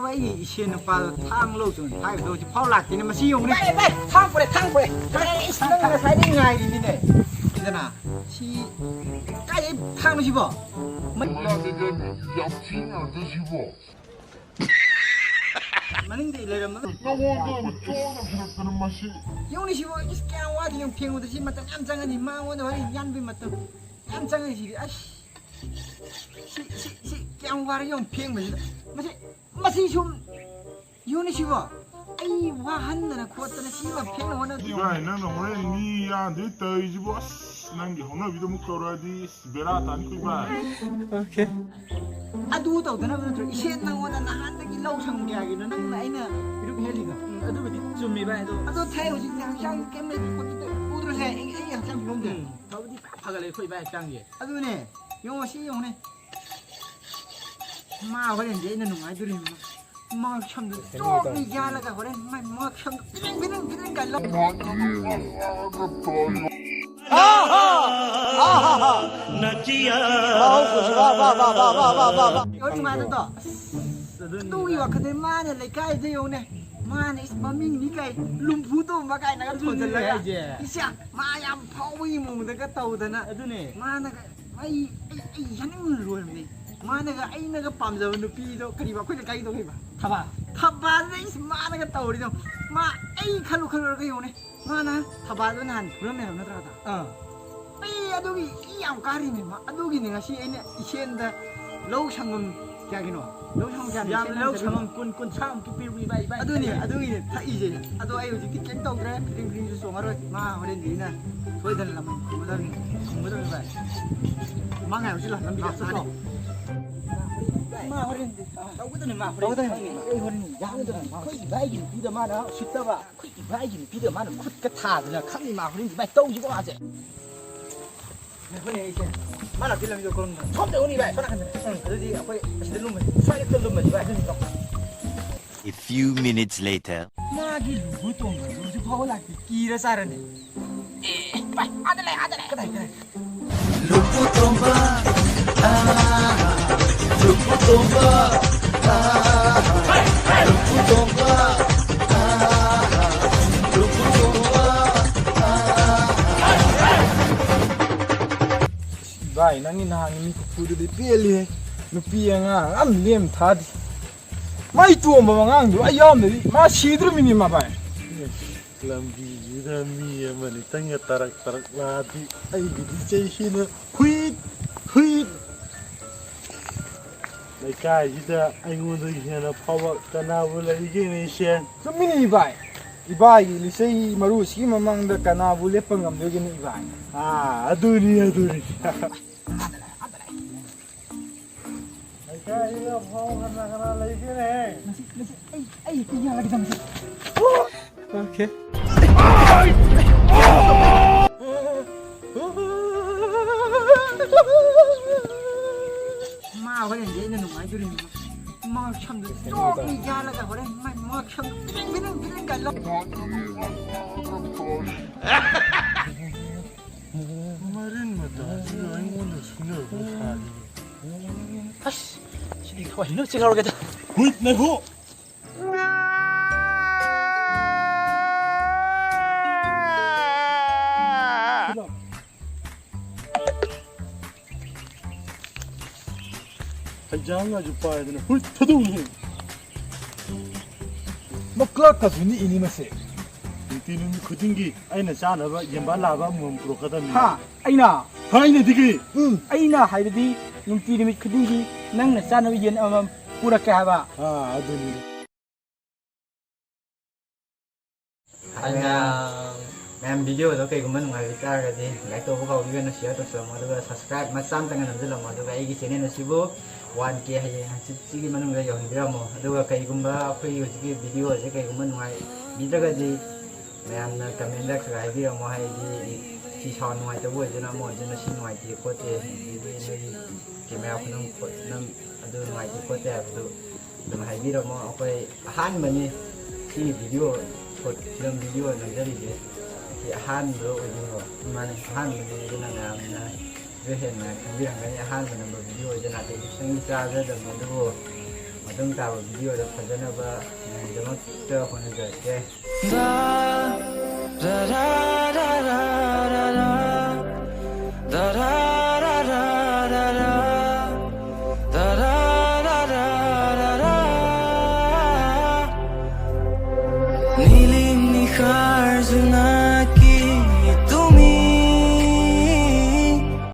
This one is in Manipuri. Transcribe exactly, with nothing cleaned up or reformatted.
ꯑꯩꯒꯤ ꯏꯁꯦꯟ ꯅꯨꯄꯥꯗꯣ ꯊꯥꯡ ꯂꯧ ꯆꯠꯅ ꯍꯥꯏꯕꯗꯣ ꯍꯧꯖꯤꯛ ꯐꯥꯎ ꯂꯥꯛꯇꯦꯅꯦ꯫ ꯃꯁꯤ ꯌꯦꯡꯉꯨꯅꯦ꯫ ꯚꯥꯏ, ꯚꯥꯏ, ꯊꯥꯡ ꯄꯨꯔꯦ, ꯊꯥꯡ ꯄꯨꯔꯦ꯫ ꯑꯩ ꯅꯪ ꯉꯁꯥꯏꯗꯩ ꯉꯥꯏꯔꯤꯅꯤꯅꯦ꯫ ꯁꯤꯗꯅ ꯁꯤ ꯀꯥꯏꯗꯩ ꯊꯥꯡꯅꯣ ꯁꯤꯕꯣ? ꯃ- ꯌꯥꯝ ꯊꯤꯅ ꯁꯤꯕꯣ꯫ ꯃꯅꯤꯡꯗ ꯂꯩꯔꯝꯃꯒ꯫ ꯅꯉꯣꯟꯗ ꯑꯣꯏꯅ ꯆꯣꯡꯅ ꯊꯤꯜꯂꯛꯇꯅ ꯃꯁꯤ꯫ ꯌꯦꯡꯉꯨꯅꯦ ꯁꯤꯕꯨ, ꯏꯁ, ꯀꯌꯥꯝ ꯋꯥꯗꯦ ꯌꯦꯡꯉꯨ, ꯐꯦꯡꯕꯗ ꯁꯤ ꯃꯇꯝ ꯌꯥꯝ ꯆꯪꯉꯅꯤ, ꯃꯉꯣꯟꯗ ꯍꯣꯔꯦꯟ ꯌꯥꯟꯕꯒꯤ ꯃꯇꯝ ꯌꯥꯝ ꯆꯪꯉꯅꯤ ꯁꯤꯗꯤ꯫ ꯑꯁ, ꯁꯤ, ꯁꯤ, ꯁꯤ ꯀꯌꯥꯝ ꯋꯥꯔꯦ ꯌꯦꯡꯉꯨ, ꯐꯦꯡꯕꯁꯤꯗ꯫ ꯃꯁꯤ, ꯃꯁꯤ ꯁꯨꯝ ꯌꯦꯡꯉꯨꯅꯦ ꯁꯤꯕꯨ, ꯑꯩ ꯋꯥꯍꯟꯗꯅ ꯈꯣꯠꯇꯅ ꯁꯤꯃ ꯐꯦꯡꯅ ꯍꯣꯠꯅ- ꯏꯕꯥꯏ, ꯅꯪꯅ ꯍꯣꯔꯦꯟ ꯃꯤ ꯌꯥꯟꯗꯣꯏ ꯇꯧꯔꯤꯁꯤꯕꯨ, ꯑꯁ, ꯅꯪꯒꯤ ꯍꯧꯅꯕꯤꯗꯣ ꯑꯃꯨꯛ ꯇꯧꯔꯛꯑꯗꯤ, ꯑꯁ, ꯕꯦꯔꯥ ꯇꯥꯅꯤꯀꯣ ꯏꯕꯥꯏ꯫ ꯑꯗꯨ ꯇꯧꯗꯅꯕ ꯅꯠꯇ꯭ꯔꯣ ꯏꯆꯦ ꯅꯪꯉꯣꯟꯗ ꯅꯍꯥꯟꯗꯒꯤ ꯂꯧ ꯁꯪ ꯀꯌꯥꯒꯤꯅꯣ ꯅꯪꯅ ꯑꯩꯅ ꯏꯔꯨꯞ ꯍꯦꯜꯂꯤꯗꯣ? ꯎꯝ, ꯑꯗꯨꯕꯨꯗꯤ ꯆꯨꯝꯃꯤ ꯚꯥꯏ, ꯑꯗꯣ ꯑꯗꯣ ꯊꯥꯏ ꯍꯧꯖꯤꯛꯇꯤ ꯍꯛꯆꯥꯡ ꯀꯩꯝ ꯂꯩꯇ꯭ꯔꯦ ꯈꯣꯠꯇ꯭ꯔꯦ ꯎꯗ꯭ꯔꯁꯦ ꯑꯩ, ꯑꯩ ꯍꯛꯆꯥꯡ ꯐꯤꯕꯝꯁꯦ꯫ ꯎꯝ, ꯐꯕꯨꯗꯤ ꯐ-, ꯐꯒꯠꯂꯦ ꯑꯩꯈꯣꯏ ꯚꯥꯏ ꯍꯛꯆꯥꯡꯁꯦ꯫ ꯑꯗꯨꯅꯦ, ꯌꯦꯡꯉꯣ ꯁꯤ ꯌꯦꯡꯉꯨꯅꯦ꯫ ꯃꯥ ꯍꯣꯔꯦꯟꯗꯤ ꯑꯩꯅ ꯅꯨꯡꯉꯥꯏꯗꯣꯔꯤꯕꯅꯤ꯫ ꯃꯥ ꯁꯝꯗꯨ ꯆꯣꯞꯅ ꯌꯥꯜꯂꯒ ꯍꯣꯔꯦꯟ ꯃꯥ, ꯃꯥ ꯁꯝꯗꯨ ꯄꯤꯗꯤꯡ, ꯄꯤꯗꯤꯡ, ꯄꯤꯗꯤꯡ ꯀꯥꯏ ꯂꯧ- ꯌꯥꯝ ꯅꯨꯡꯉꯥꯏꯅ ꯇꯧ꯫ ꯑꯁ, ꯑꯗꯨꯅꯤ꯫ ꯑꯗꯨꯒꯤ ꯋꯥꯈꯜꯗ ꯃꯥꯅ ꯂꯩꯀꯥꯏꯗ ꯌꯦꯡꯉꯨꯅꯦ꯫ ꯃꯥꯅ ꯏꯁ ꯃꯃꯤꯡꯅꯤ ꯀꯥꯏ ꯂꯨꯝꯐꯨ ꯇꯣꯝꯕ ꯀꯥꯏꯅꯒ ꯑꯗꯨꯅꯤ ꯊꯣꯟꯖꯜꯂꯒ꯫ ꯍꯥꯏꯁꯦ꯫ ꯏꯁ ꯃꯥ ꯌꯥꯝ ꯐꯥꯎꯕꯒꯤ ꯃꯑꯣꯡꯗꯒ ꯇꯧꯗꯅ꯫ ꯑꯗꯨꯅꯦ꯫ ꯃꯥꯅꯒ ꯑꯩ, ꯑꯩ, ꯑꯩ ꯌꯥꯅꯤꯡꯕꯅ ꯂꯣꯏꯔꯕꯅꯦ꯫ ꯃꯥꯅꯒ ꯑꯩꯅꯒ ꯄꯥꯝꯖꯕ ꯅꯨꯄꯤꯗꯣ ꯀꯔꯤꯕ ꯑꯩꯈꯣꯏ ꯂꯩꯀꯥꯏꯒꯤꯗꯣ ꯀꯩꯕ? ꯊꯕꯥ꯫ ꯊꯕꯥꯗꯨꯗ ꯏꯁ ꯃꯥꯅꯒ ꯇꯧꯔꯤꯗꯣ꯫ ꯃꯥ ꯑꯩ ꯈꯜꯂꯨ ꯈꯜꯂꯨꯔꯒ ꯌꯦꯡꯉꯨꯅꯦ꯫ ꯃꯥꯅ ꯊꯕꯥꯗꯣ ꯅꯍꯥꯟ ꯐꯨꯔꯝꯃꯦ ꯍꯥꯏꯕ ꯅꯠꯇ꯭ꯔꯥ ꯑꯗ? ꯑꯥ꯫ ꯑꯩ ꯑꯗꯨꯒꯤ ꯏ ꯌꯥꯝ ꯀꯥꯔꯤꯅꯦ ꯃꯥ꯫ ꯑꯗꯨꯒꯤꯅꯦ ꯉꯁꯤ ꯑꯩꯅ ꯏꯆꯦꯟꯗ ꯂꯧ ꯁꯪꯉꯝ ꯀꯌꯥꯒꯤꯅꯣ? ꯂꯧ ꯁꯪꯉꯝ ꯀꯌꯥꯅꯣ ꯌꯥꯝ ꯏꯆꯦꯟꯗ ꯂꯧ ꯁꯪꯉꯝ ꯁꯪꯉꯝ ꯀꯨꯟ, ꯀꯨꯟꯊ꯭ꯔꯥꯃꯨꯛꯀꯤ ꯄꯤꯔꯨꯏ ꯚꯥꯏ, ꯏꯕꯥꯅꯤ ꯑꯗꯨꯅꯦ, ꯊꯛꯏꯁꯦ꯫ ꯑꯗꯨꯒꯤꯅꯦ ꯊꯛꯏꯁꯦ꯫ ꯑꯗꯣ ꯑꯩ ꯍꯧꯖꯤꯛꯇꯤ ꯀꯩꯝ ꯇꯧꯗ꯭ꯔꯦ꯫ ꯐꯤꯗꯤꯡ ꯐꯤꯗꯤꯡꯁꯨ ꯆꯣꯡꯉꯔꯣꯏ꯫ ꯃꯥ ꯍꯣꯔꯦꯟꯗꯤ ꯑꯩꯅ ꯁꯣꯏꯗꯅ ꯂꯃꯟ ꯈꯨꯝꯒꯗꯕꯅꯤ꯫ ꯈꯨꯝꯒꯗꯕꯅꯤ ꯚꯥꯏ꯫ ꯃꯥ ꯉꯥꯏꯕꯁꯤ ꯂꯥꯛ ꯂꯝꯕꯤ ꯂꯥꯛ ꯆꯠꯈ꯭ꯔꯣ꯫ ꯃꯥ ꯍꯣꯔꯦꯟꯗꯤ ꯇꯧꯒꯗꯕꯅꯤ ꯃꯥ ꯍꯣꯔꯦꯟ꯫ ꯇꯧꯒꯗꯕꯅꯤ꯫ ꯑꯩ ꯍꯣꯔꯦꯟ ꯌꯥꯒꯗꯕꯅꯤ꯫ ꯑꯩꯈꯣꯏ ꯏꯕꯥꯏꯒꯤ ꯅꯨꯄꯤꯗ ꯃꯥꯅ ꯎꯁꯤꯠꯇꯕ꯫ ꯑꯩꯈꯣꯏ ꯏꯕꯥꯏꯒꯤ ꯅꯨꯄꯤꯗ ꯃꯥꯅ ꯈꯨꯠꯀ ꯊꯥꯗꯅ ꯈꯪꯅꯤ ꯃꯥ ꯍꯣꯔꯦꯟꯗꯤ ꯃꯥꯏ ꯇꯧꯁꯤꯀꯣ ꯃꯥꯁꯦ꯫ ꯉꯥꯏꯈꯣꯅꯦ ꯑꯩꯁꯦ꯫ ꯃꯥ ꯂꯥꯛꯇꯤ ꯂꯝꯕꯤꯗꯣ ꯀꯔꯣꯝꯗ? ꯁꯣꯝꯗ ꯎꯅꯤ ꯚꯥꯏ, ꯁꯣꯝ ꯅꯥꯀꯟꯗ꯫ ꯎꯝ, ꯑꯗꯨꯗꯤ ꯑꯩꯈꯣꯏ ꯑꯁꯤꯗ ꯂꯨꯝꯃꯁꯤ, ꯁ꯭ꯋꯥꯏꯗ ꯂꯨꯝꯃꯁꯤ ꯚꯥꯏ꯫ ꯑꯗꯨꯗꯤ ꯂꯥꯛꯑꯣ꯫ A few minutes later. ꯃꯥꯒꯤ ꯂꯨꯝꯕꯨ ꯇꯣꯡꯕ ꯍꯧꯖꯤꯛ ꯐꯥꯎꯕ ꯂꯥꯛꯇꯦ, ꯀꯤꯔ ꯆꯥꯔꯅꯤ꯫ ꯑꯦ, ꯚꯥꯏ, ꯑꯥꯗ ꯂꯩ, ꯑꯥꯗ ꯂꯩ꯫ ꯀꯗꯥꯏ, ꯀꯗꯥꯏ? ꯂꯨꯝꯕꯨ ꯇꯣꯝꯕ, ꯑꯥ, ꯂꯨꯝꯕꯨ ꯇꯣꯝꯕ, ꯑꯥ꯫ ꯚꯥꯏ, ꯅꯪꯒꯤ ꯅꯍꯥꯟꯒꯤ ꯃꯤ ꯈꯨꯐꯨꯗꯨꯗꯤ ꯄꯦꯜꯂꯤꯍꯦ꯫ ꯅꯨꯄꯤ ꯑꯉꯥꯡ ꯑꯝ ꯂꯦꯝ ꯊꯥꯗꯦ꯫ ꯃꯥꯏ ꯇꯣꯝꯕ ꯑꯉꯥꯡꯗꯨ ꯑꯩ ꯌꯥꯎꯔꯝꯗ꯭ꯔꯗꯤ ꯃꯥ ꯁꯤꯗ꯭ꯔꯣꯃꯤꯅꯤ ꯃꯥ, ꯚꯥꯏ꯫ ꯂꯝꯕꯤꯁꯤꯗ ꯃꯤ ꯑꯃꯅꯤꯇꯪꯒ ꯇꯔꯛ ꯇꯔꯛ ꯂꯥꯛꯑꯗꯤ ꯑꯩꯒꯤꯗꯤ ꯆꯩꯁꯤꯅ ꯍꯨꯏꯠ ꯍꯨꯏꯠ꯫ ꯂꯩꯀꯥꯏꯁꯤꯗ ꯑꯩꯉꯣꯟꯗꯒꯤ ꯍꯦꯟꯅ ꯐꯕ ꯀꯅꯥꯕꯨ ꯂꯩꯒꯦꯅꯦ, ꯏꯆꯦ? ꯆꯨꯝꯃꯤꯅꯦ, ꯏꯕꯥꯏ꯫ ꯏꯕꯥꯏꯒꯤ ꯂꯤꯆꯩ ꯃꯔꯨꯁꯤꯒꯤ ꯃꯃꯥꯡꯗ ꯀꯅꯥꯕꯨ ꯂꯦꯞꯄ ꯉꯝꯗꯣꯏꯒꯦꯅꯦ, ꯏꯕꯥꯏ? ꯑꯥ, ꯑꯗꯨꯅꯤ, ꯑꯗꯨꯅꯤ꯫ ꯂꯩꯀꯥꯏꯁꯤꯗ ꯐꯥꯎ ꯀꯅꯥ ꯀꯅꯥ ꯂꯩꯒꯦꯅꯦ? ꯃꯁꯤ, ꯃꯁꯤ, ꯑꯩ, ꯑꯩ ꯍꯦꯛꯇ ꯌꯥꯔꯒꯦ ꯇꯧꯕꯅꯤ꯫ Okay. ꯃꯥ ꯍꯣꯔꯦꯟꯗꯤ ꯑꯩꯅ ꯅꯨꯡꯉꯥꯏꯗꯣꯔꯤꯅꯤ꯫ ꯃꯥ ꯁꯝꯗꯨ ꯆꯣꯞꯅ ꯌꯥꯜꯂꯒ ꯍꯣꯔꯦꯟ ꯃꯥ, ꯃꯥ ꯁꯝꯗꯨ ꯕꯤꯂꯤꯡ ꯕꯤꯂꯤꯡ ꯀꯥꯏ ꯂꯧ-, ꯃꯔꯤꯟ ꯃꯇꯥꯁꯤꯒ ꯑꯩꯉꯣꯟꯗ ꯁꯤꯡꯅꯕ ꯁꯥꯔꯤ꯫ ꯑꯁ, ꯁꯤꯗꯤ ꯀꯃꯥꯏꯅ ꯆꯦꯜꯍꯧꯔꯒꯦꯗ꯫ ꯍꯨꯏꯠ, ꯉꯥꯏꯈꯣ꯫ ꯍꯩꯖꯥꯡꯒꯁꯨ ꯄꯥꯏꯗꯅ ꯍꯨꯏꯠ ꯊꯥꯗꯣꯛꯅꯤ꯫ ꯃꯀ꯭ꯂꯥꯛꯀꯁꯨ ꯅꯤꯛꯏꯅꯤ ꯃꯁꯦ꯫ ꯅꯨꯡꯇꯤ ꯅꯨꯃꯤꯠ ꯈꯨꯗꯤꯡꯒꯤ ꯑꯩꯅ ꯆꯥꯅꯕ ꯌꯦꯟꯕꯥ ꯂꯥꯕ ꯑꯃꯃꯝ ꯄꯨꯔꯛꯀꯗꯕꯅꯤ꯫ ꯍꯥ? ꯑꯩꯅ? ꯍꯥꯏꯅꯗꯤ ꯀꯩ? ꯎꯝ, ꯑꯩꯅ ꯍꯥꯏꯕꯗꯤ ꯅꯨꯡꯇꯤ ꯅꯨꯃꯤꯠ ꯈꯨꯗꯤꯡꯒꯤ ꯅꯪꯅ ꯆꯥꯅꯕ ꯌꯦꯟ ꯑꯃꯃꯝ ꯄꯨꯔꯛꯀꯦ ꯍꯥꯏꯕ꯫ ꯑꯥ, ꯑꯗꯨꯅꯤ꯫ ꯍꯥꯏ ꯃꯌꯥꯝ꯫ ꯃꯌꯥꯝ, ꯚꯤꯗꯤꯑꯣꯗꯣ ꯀꯩꯒꯨꯝꯕ ꯅꯨꯡꯉꯥꯏꯕꯤ ꯇꯥꯔꯒꯗꯤ like ꯇꯧꯕ ꯀꯥꯎꯕꯤꯒꯅꯨ, share ꯇꯧꯁꯜꯂꯝꯃꯣ, ꯑꯗꯨꯒ subscribe ꯃꯆꯥ ꯑꯝꯇꯪꯒ ꯅꯝꯁꯤꯜꯂꯝꯃꯣ, ꯑꯗꯨꯒ ꯑꯩꯒꯤ channel ꯑꯁꯤꯕꯨ one K ꯍꯌꯦꯡ ꯍꯪꯆꯤꯠꯁꯤꯒꯤ ꯃꯅꯨꯡꯗ ꯌꯧꯍꯟꯕꯤꯔꯝꯃꯣ꯫ ꯑꯗꯨꯒ ꯀꯩꯒꯨꯝꯕ ꯑꯩꯈꯣꯏꯒꯤ ꯍꯧꯖꯤꯛꯀꯤ ꯚꯤꯗꯤꯑꯣꯁꯦ ꯀꯩꯒꯨꯝꯕ ꯅꯨꯡꯉꯥꯏꯕꯤꯗ꯭ꯔꯒꯗꯤ ꯃꯌꯥꯝꯅ comment ꯈꯔ ꯍꯥꯏꯕꯤꯔꯝꯃꯣ, ꯍꯥꯏꯗꯤ ꯁꯤ sound ꯅꯨꯡꯉꯥꯏꯇꯕ ꯑꯣꯏꯗꯣꯏꯅ ꯑꯃ ꯑꯣꯏꯗꯣꯏꯅ ꯁꯤ ꯅꯨꯡꯉꯥꯏꯇꯦ ꯈꯣꯠꯇꯦ, ꯑꯗꯒꯤ ꯅꯣꯏꯒꯤ camera ꯈꯨꯅꯝ ꯈꯣꯠꯅꯝ ꯑꯗꯨ ꯅꯨꯡꯉꯥꯏꯇꯦ ꯈꯣꯠꯇꯦ ꯍꯥꯏꯕꯗꯨ ꯑꯗꯨꯝ ꯍꯥꯏꯕꯤꯔꯝꯃꯣ꯫ ꯑꯩꯈꯣꯏ ꯑꯍꯥꯟꯕꯅꯤ ꯁꯤꯒꯤ ꯚꯤꯗꯤꯑꯣ, short film ꯚꯤꯗꯤꯑꯣ ꯅꯝꯖꯔꯤꯁꯦ꯫ ꯁꯤ ꯑꯍꯥꯟꯕ ꯑꯣꯏꯗꯣꯏꯅꯦꯕ꯫ ꯃꯥꯅꯦ, ꯑꯍꯥꯟꯕꯅꯤ꯫ ꯑꯗꯨꯅ ꯃꯌꯥꯝꯅꯁꯨ ꯍꯦꯟꯅ ꯈꯪꯕꯤꯔꯝꯒꯅꯤ꯫ ꯑꯍꯥꯟꯕ ꯅꯝꯕ ꯚꯤꯗꯤꯑꯣ ꯑꯣꯏꯗꯅ ꯑꯇꯩꯗꯤ ꯈꯤꯇꯪꯗꯤ ꯆꯥꯖꯗꯕꯅꯤ, ꯑꯗꯨꯕꯨ ꯃꯇꯨꯡ ꯇꯥꯕ ꯚꯤꯗꯤꯑꯣꯗ ꯐꯖꯅꯕ ꯃꯌꯥꯝꯒꯤꯗꯃꯛꯇ ꯍꯣꯠꯅꯖꯔꯛꯀꯦ꯫